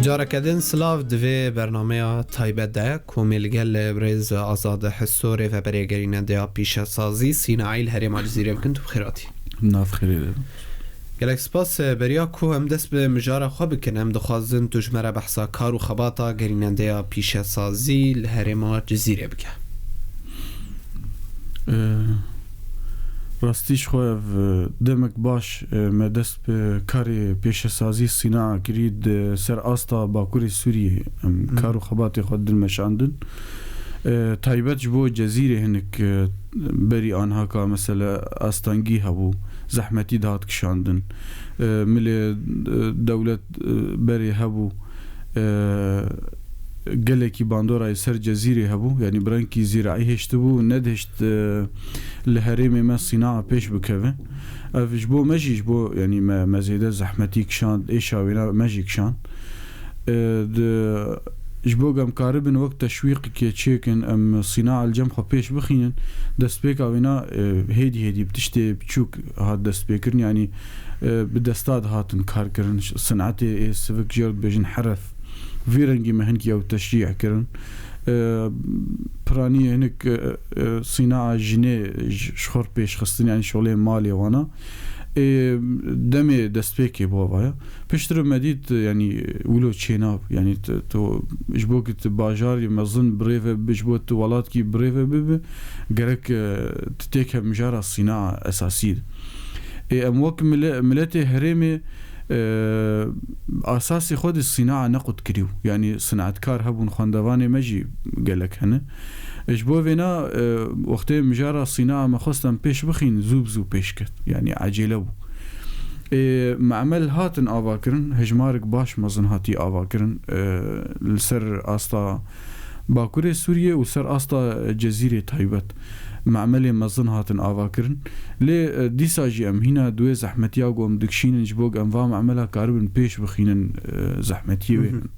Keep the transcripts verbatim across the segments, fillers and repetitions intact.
Careke din silav di vê bernameya taybet de komê li gel birêz Azad Hiso, rêveberê gerînendeya pîşesazî sînaî li herêma Cizîrê bikin. Tu bi xêr hatî. Nav xêrê de. Gelek spas. Beriya ku em dest bi mijara xwe bikin, em dixwazin tu ji me re behsa kar û xebata gerînendeya pîşesazî li herêma Cizîrê bike. Ee, rastî ji xwe ev, e, demek baş, e, me dest bi karê pêşesazî sînaa kirî di ser asta Bakurê Sûriyê. Em Hmm. kar û xebatê xwe dilmeşandin. E, taybet ji bo Cezîrê hinik, e, berî anhaka mesele astengî hebû, zehmetî dihat kişandin. E, milê, e, dewlet, e, berê hebû, e, gelekî bandorayê ser Cezîrê hebû, yanî bi rengkî zîraî hêştibû, nedihişt, e, li herêmê me sînaa pêş bikeve. Ev ji bo me jî, ji bo, yanî me, me zêde zehmetî kişand, êşa wêna me jî kişand. E, di, ji bo ku em karibin wek teşwîqekê çêkin, em sînaa li cem xwe pêş bixînin, destpêka wêna, e, hêdî hêdî bi tiştê biçûk hat destpêkirin, yanî, e, bi desta dihatin kar kirin, ş-, sinetê ê sivik jê re dibêjin heref. Vî rengî me hinkî ew teşcîh kirin. E, piranî hinik, e, e, sînaa jinê ji, ji xwe re pêş xistin, yanî şolê malê wana. Ê, demê destpêkê bo vaya. Piştre me dît, yanî, wilo çênab. Yanî, tu, tu, ji bo ku tu bajarî mezin birêve bibe, ji bo tu welatkî birêve bibe, gerek, e, tu têke mijara sînaa esasî de. Ê, em wek mile-, miletê herêmê, e, asasê xwe di sînaa nequt kirî bû. Yanî, sinetkar hebûn, xwendevanê me jî gelek hene. Ji bo vêna, e, wextê mijara sînaa me xwest em pêş bixîn, zû bi zû pêş ket. Yanî ecêle bû. Ê, memel hatin ava kirin, hejmarek baş mezin hatî ava kirin, e, li ser asta Bakurê Sûriyê û ser asta Cezîrê taybet. Memelê mezin hatin ava kirin. Lê, e, dîsa jî em hîna di wê zehmetiya ku em dikişînin ji bo ku em va memela karibin pêş bixînin, e, zehmetiyê wê. Mhm.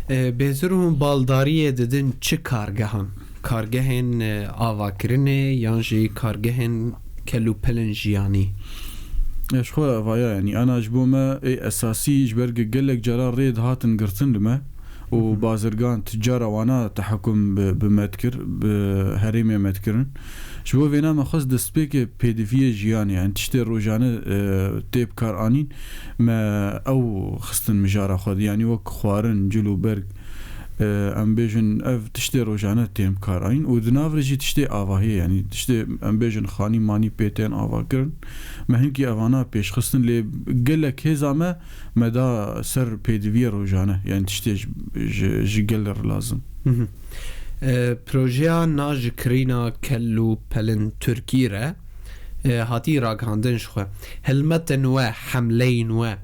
E, bêtir hûn baldariyê didin çi kargehan? Kargehên, e, avakirinê yan jî kargehên kelûpelên jiyanî? E, ji xwe vaya, yanî, ana ji bo me ê esasî, ji ber ku gelek cara rê dihatin girtin li me û Hı hı. bazirgan, ticara wana tehekum bi, bi me dikir, bi herêmê me dikirin. Ji bo vêna me xwest destpêkê pêdiviyê jiyanê, yanî tiştê rojane, e, tê bi kar anîn, me ew xistin mijara xwe de, yanî wek xwarin, cil û berg, e, em bêjin, ev tiştê rojane tên bi kar anîn û di nav re jî tiştê avahiyê, yanî tiştê, em bêjin, xanî manî pê tên ava kirin. Me hinkî evana pêş xistin, lê gelek hêza me, me da ser pêdiviyê rojane, yanî tiştê ji, ji, ji gel re lazim. Mhm. E, projeya najikirîna kel û pelin Tirkî re, e, hatî ragihandin ji xwe. Hilmetin we, hemleyên we,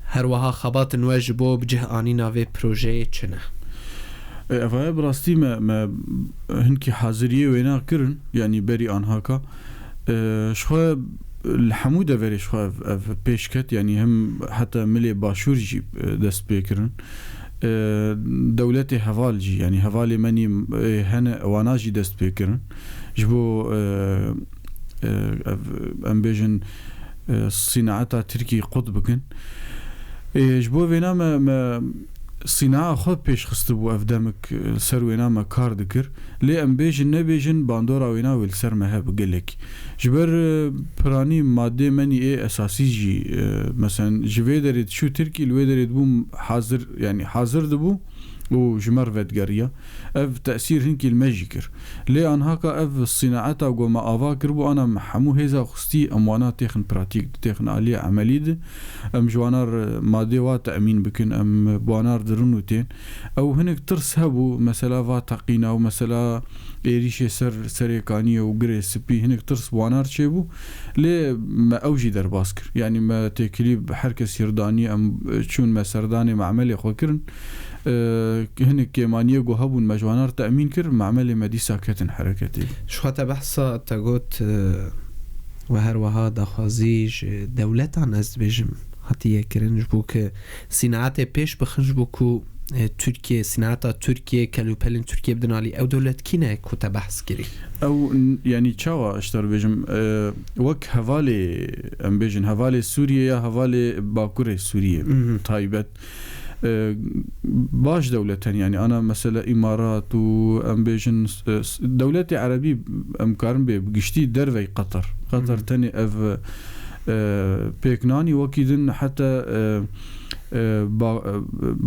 her wiha xebatên we ji bo bi cih anîna vê projeyê çi ne? E, ev e, bi rastî me, me hinkî haziriyê wêna kirin, yanî berî anhaka. E, ji xwe li hemû deverê ji xwe ev, ev pêş ket, yanî hem heta milê başûr jî, e, dest pê kirin. E, dewletê heval jî, yanî hevalê me nî, e, hene, wana jî dest pê kirin. Ji bo, e, e, ev, em bêjin, e, sînaeta Tirkî qut bikin. E, ji bo vêna me, me sînaa xwe pêş xistibû, ev demik, e, ser wêna me kar dikir. Lê em bêjin nebêjin, bandora wêna wê li ser me hebe gelek. Ji ber, e, piranî madê menî ê esasî jî, e, meselen, ji vê derê diçû Tirkî, li wê derê dibû hazir, yanî hazir dibû û ji me re vedigeriya. Ev tesîr hinkî li me jî kir. Lê anhaka ev sînaeta ku me ava kiribû, ana me hemû hêza xwistî em wana têxin pratîk, têxin aliyê emelî de. Em ji wana re madê wa temîn bikin, em bi wana re dirin û tên. Ew hinek tirs hebû, mesela va teqîna û mesela êrîşê ser serê kaniyê û girê spî, hinek tirs bi wana re çêbû. Lê me ew jî derbas kir. Yanî me têkilî bi her kesî re danî, em çûn me serdanê memelê xwe kirin. E, hinek kêmaniyê ku hebûn me ji wana re temîn kir, memelê me dîsa ketin hereketê. Ji xwe te behsa te got, e, we her wiha daxwazî ji dewletan, ez dibêjim, hatiye kirin, ji bo ku sînaetê pêş bixin, ji bo ku, e, Tirkiye, sînaeta Tirkiye, kelûpelên Tirkiye bidin alî. Ew dewlet kî ne ku te behs kirî? Ew n-, yanî çawa ji te re bêjim, e, wek hevalê, em bêjin, hevalê Sûriyê ya hevalê Bakurê Sûriyê Mhm. taybet. e, baş dewlet hene, yani ana mesela Îmarat û em bêjin, e, s-, dewletê erebî em karin bê bi giştî dervey Qeter. Qeter Hı hı. tenê ev, e, pêk nanî, wekî din heta, e, e, ba-, e,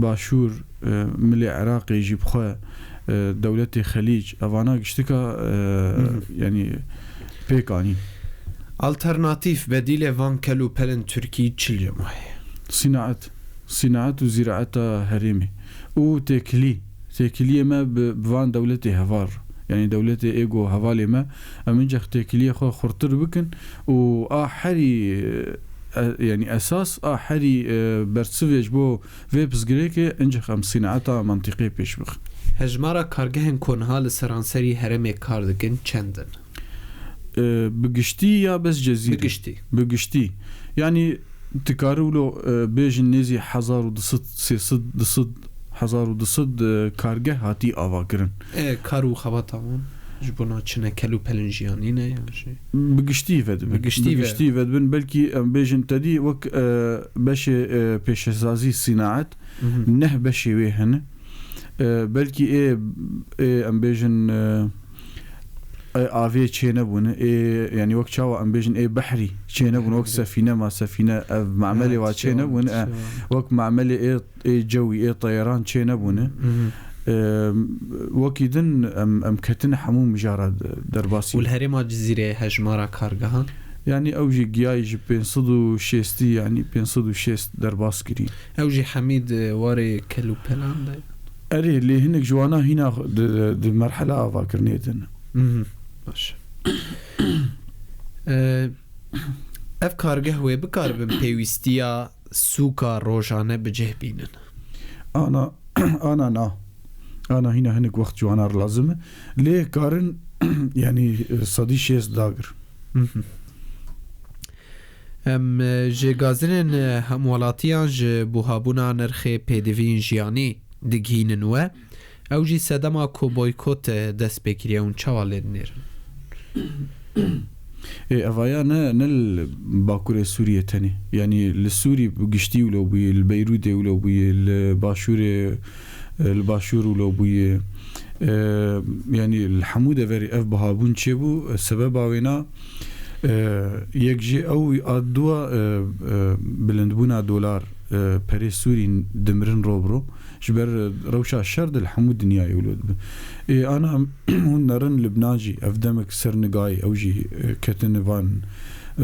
başûr, e, milê Iraqê jî bi xwe, e, dewletê Xelîc, evana giştika, e, Hı hı. yani pêk anîn. Alternatîf, bedîlê van kel û pelên Tirkî çi li cem we heye? Sînaet. Sînaet û zîraeta herêmê. Û têkilî. Têkiliyê me bi, bi van dewletê heval. Yani dewletê ê ku hevalê me, em hincek têkiliyê xwe xurtir bikin û a herî, e, yani esas a herî, e, bersivê ji bo vê pirsgirêkê hincek em sînaeta mantîqê pêş bixin. Hejmara kargehên ku niha li seranserî herêmê kar dikin çend in? E, bi giştî ya bes Cezîrê? Bi giştî. Bi giştî. Yani, tu karî wilo, e, bêjin nêzî hezar û du sed, sê sed, du sed, hezar û du sed, e, kargeh hatî avakirin. E, kar û xebata wan ji bona çi ne, kel û pelên jiyanî ne, yan jî? Bi giştî vedibin. Bi giştî Bi ve. giştî vedibin. Belkî em bêjin tedî wek, e, beşê, e, pêşesazî sînaet, Mhm. neh beşê wê hene. E, belkî ê, ê, em bêjin, e, ê avê çênebûne, ê, yani wek çawa em bêjin ê behrî çênebûne, wek Behrî. sefîne ma sefîne, ev mamelê Evet, wa çênebûne, e, çênebûne. wek mamelê ê, ê cewî, ê teyeran çênebûne. Mhm. E, wekî din em, em ketine hemû mijara de-, derbasî. Û li herêma Cizîrê hejmara kargehan? Yani ew jî giyayî ji pênc sed û şêstî, yani pênc sed û şêst derbas kirî. Ew jî hemî di warê kel û pelan de? Erê, lê hinek ji wana hîna xwe di, di merhela avakirinê de ne. Mhm, baş. E, ev kargeh wê bikaribin pêwîstiya sûka rojane bi cih bînin? Ana, ana na. Ana hîna hinek wext ji wana re lazim e. Lê karin, yani, sedî şêst dagir. Mhm. Em, e, ji gazinên, e, hemwelatiyan ji buhabûna nirxê pêdiviyên jiyanî digihînin we. Ew jî sedema ku boykot, e, dest pê kiriye, hûn çawa lê dinêrin? Ê, evaya ne, ne li Bakurê Sûriyê tenê. Yanî li Sûrî bi giştî wilo bûye, li Beyrûdê wilo bûye, li Başûrê, e, li Başûr wilo bûye. E, yanî li hemû deverê ev bihabûn çêbû. E, sebeba wêna, e, yek jî ew a dua, e, e, bilindbûna dolar, e, perê Sûrî dimirin ro bi ro. Ji ber, e, rewşa şer de li hemû dinyayê wilo dibe. Ê, ana hûn nerin Libnan jî ev demek ser nigayê, ew jî, e, ketine van,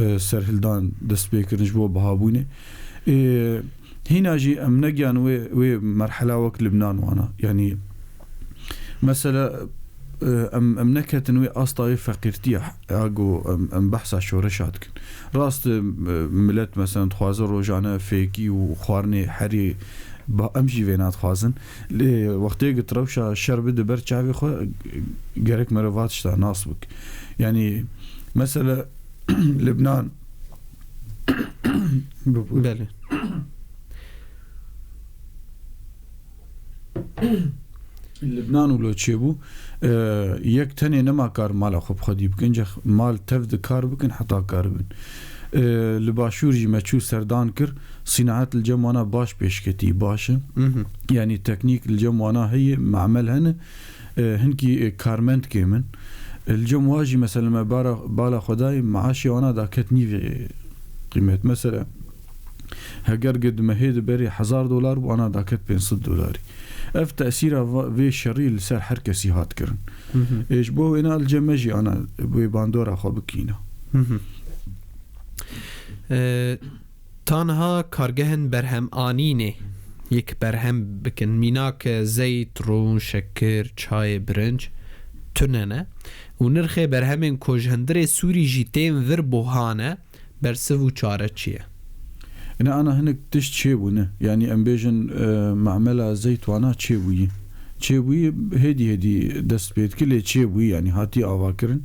e, serhildan dest pê kirin ji bo bihabûnê. Ê, hîna jî em negiyan wê, wê merhela wek Libnan wana. Yanî, mesela, e, em, em neketin wê asta wê feqîrtiya, ya ku em, em behsa şoreşa dikin. Rast, e, milet, mesela, dixwaze rojane fêkî û xwarinê herî ba-, em jî vê nadixwazin. Lê wextê ku tu rewşa şer bide ber çavê xwe, gerek mere va tişta nas bik. Yanî, mesela, Libnan, Belê. Libnan wilo çêbû, e, yek tenê nema kar mala xwe bi xwedî bikin, ceh mal tev di kar bikin heta kar bin. E, li Başûr jî me çû serdan kir, sînaet li cem wana baş pêşketî, baş e. Mhm. Yanî teknîk li cem wana heye, mamel hene, e, hinkî, e, karmend kêm in. E, li cem wa jî mesela me bara, bala xwe dayê, maaşê wana daket nîvê qîmet. Mesela, heger gi di mehê di berê hezar dolar bû, ana daket pênc sed dolarî. Ev tesîra va-, vê şerî li ser her kesî hat kirin. Hı hı. Ê, ji bo wêna li cem me jî ana wê bandora xwe bikîna. Hı hı. E, tanha kargehên berhem anînê yek berhem bikin. Mînak, e, zeyt, rûn, şekir, çayê, birinc tune ne. Û nirxê berhemên ku ji hundirê Sûrî jî tên vir buha ne. Bersiv û çare çi ye? Ine ana hinek tişt çêbûne. Yanî em bêjin, e, mamela zeyt wana çêbûyî. Çêbûyî hêdî hêdî dest pê dike, lê çêbûyî, yanî hatî avakirin.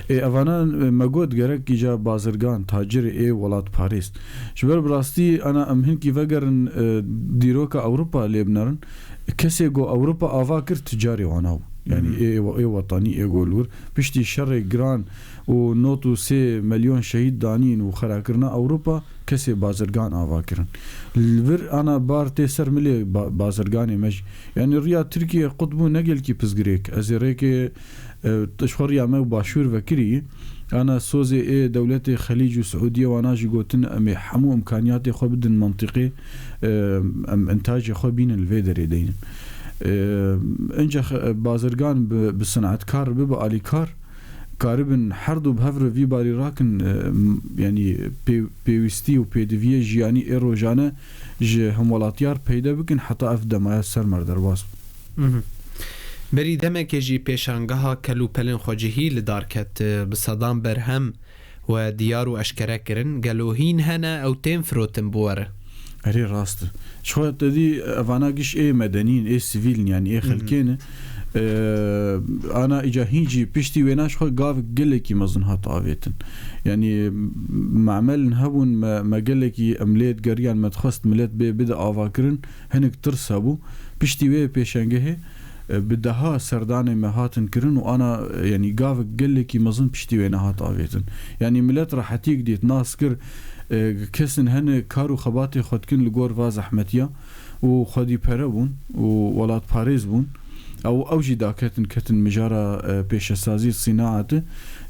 Ê, evana, e, me got gerek îca bazirgan, tacirê ê welatparêz. Ji ber bi rastî ana em hinkî vegerin, e, dîroka Ewropa lê binerin. Kesê ku Ewropa ava kir, ticarê wana bû. Yani ê, ê wetanî ê golûr. Piştî şerê giran û nod û sê milyon şehîd danîn û xerakirina Ewropa kesê bazirgan ava kirin. Li vir ana bar tê ser milê ba-, bazirganê me jî. Yani riya Tirkiye qut bû ne gelkî pirsgirêk. Ez ê rêkê, e, ji xwe riya me û başûr vekirî. Ana sozê ê dewletê Xelîc û Siûdiye wana jî gotin, em ê hemû imkaniyatê xwe bidin mentiqê, e, em intacê xwe bînin li vê derê deynin. E, Ince xe-, bazirgan bi, bi sinetkar bibe alîkar, karibin her du bi hev re vî barî rakin, e, m-, yanî pê-, pêwîstî û pêdiviyê jiyanî ê rojane ji hemwelatiyar peyde bikin heta ev demaya ser me re derbas bû. Mhm. Berî demekê jî pêşangeha kelûpelên xwecihî li dar ket, e, bi sedan berhem we diyar û eşkere kirin. Gelo hîn hene ew tên firotin bi we re? Erê, rast e. Ji xwe te dî evana giş ê medenî in, ê sivîl in, yanî ê Mhm. xelkê ne. Ee, ana îca hîn jî piştî wêna ji xwe gavek gelekî mezin hat avêtin. Yanî mamelin hebûn, me, me gelekî em lê digeriyan, me dixwest milet bê bide avakirin, hinek tirs hebû. Piştî wê pêşengehê, e, bi deha serdanê me hatin kirin û ana, e, yanî gavek gelekî mezin piştî wê nehat avêtin. Yanî milet rehetiyek dît, nas kir, e, kesin hene kar û xebatê xwe dikin li gor va zehmetiya û xwedî pere bûn û welatparêz bûn. Ew, ew jî daketin ketin mijara, e, pêşesazî sînaetê.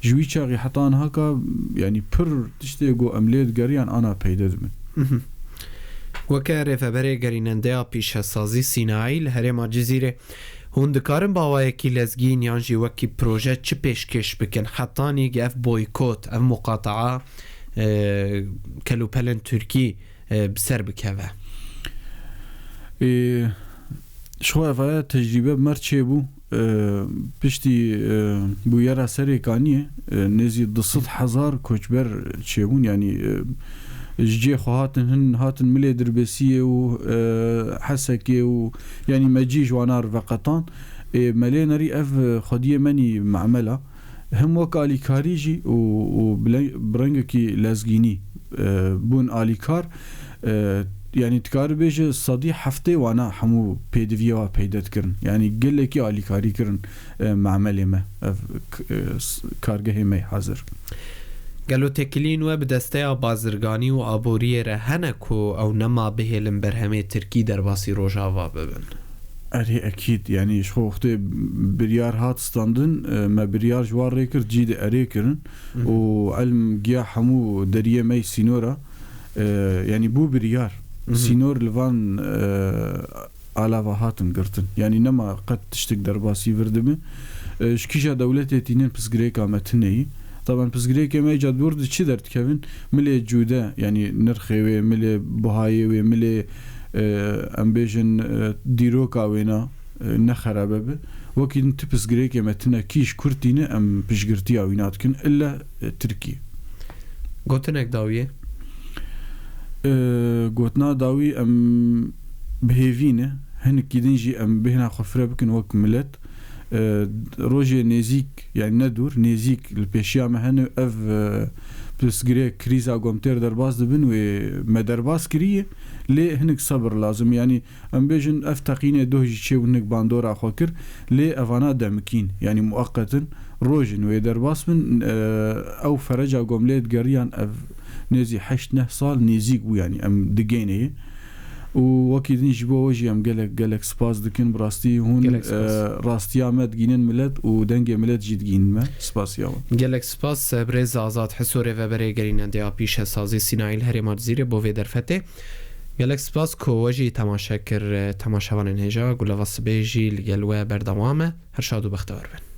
Ji wî çaxî heta niha ka, yanî pir tiştê ku em lê digeriyan ana peyde dibin. Mhm. Weke rêveberê gerînendeya pîşesazî sînayî li herêma Cizîrê, hûn dikarin bi awayekî lezgîn yan jî wekî proje çi pêşkêş bikin? Hetanî ev boykot, ev muqataa, e, kelûpelên Tirkî, e, bi ser bikeve? Ê, ji xwe evaya tecrîbe bi me re çêbû. E, piştî, e, bûyera Serêkaniyê, e, nêzî du sed hezar koçber çêbûn. Yanî, e, ji cihê xwe hatin, hin hatin milê Dirbêsiyê û, e, Hesekê û, yanî me cî ji wana re veqetan. Ê, me lê nerî ev, e, xwediyê me nî memela. Him wek alîkarî jî û, û bile-, bi rengekî lezgînî, e, bûn alîkar. E, yanî dikare bêje sedî heftê wana hemû pêdiviyê wa peyde dikirin. Yanî gelekî alîkarî kirin, e, mamelê me, ev k-, e, s-, kargehê me yê hazir. Gelo têkiliyên we bi desteya bazirganî û aboriyê re hene ku ew nema bihêlin berhemê Tirkî derbasî Rojava bibin? Erê, ekîd. Yanî ji xwe wextê biryar hat standin, e, me biryar ji wan rê kir, cî de erê kirin Mhm. û elm giya hemû deriyê me yê sînor e. E, yanî bû biryar. Mhm. Sînor li van, e, alava hatin girtin. Yanî nema qet tiştek derbasî vir dibe. E, ji kîja dewletê tînin pirsgirêka me tune yî. Taban pirsgirêkê me îca dûr di çi derdikevin? Milê cûde, yanî nirxê wê, milê buhayê wê, milê, e, em bêjin, e, dîroka wêna, e, ne xerabe be. Wekî din tu pirsgirêkê me tune kî ji kur tîne, em piştgirtiya wî nadikin. Ille, e, Tirkiye. Gotinek dawiyê? E, gotina dawî em bi hêvî ne. Hinekî din jî em bêhna xwe fire bikin wek milet. E, rojê nêzîk, yani ne dûr, nêzîk li pêşiya me hene ev, e, pirsgirêk, krîza ku em têr derbas dibin wê me derbas kiriye, lê hinek sebir lazim. Yani em bêjin ev teqînê doh jî çêbû, hinek bandora xwe kir, lê evana demikîn, yani mueqet in, rojin wê derbas bin, e, ew fereca ku em lê digeriyan ev nêzî heşt neh sal nêzîk bû, yani em digênê ye. Û wekî din ji bo we jî em gelek, gelek spas dikin. Bi rastî hûn, Gelek spas. e, rastiya me digînin milet û dengê milet jî digînin me. Spasiya we. Gelek spas, e, birêz Azad Hiso, rêveberê gerînendeya pîşesazî sînayî li herêma Cizîrê bo vê derfetê. Gelek spas ku we jî temaşe kir, e, temaşevanên hêja, Gulava Sibê jî li gel we berdewam e. Her şad û bextewar bin.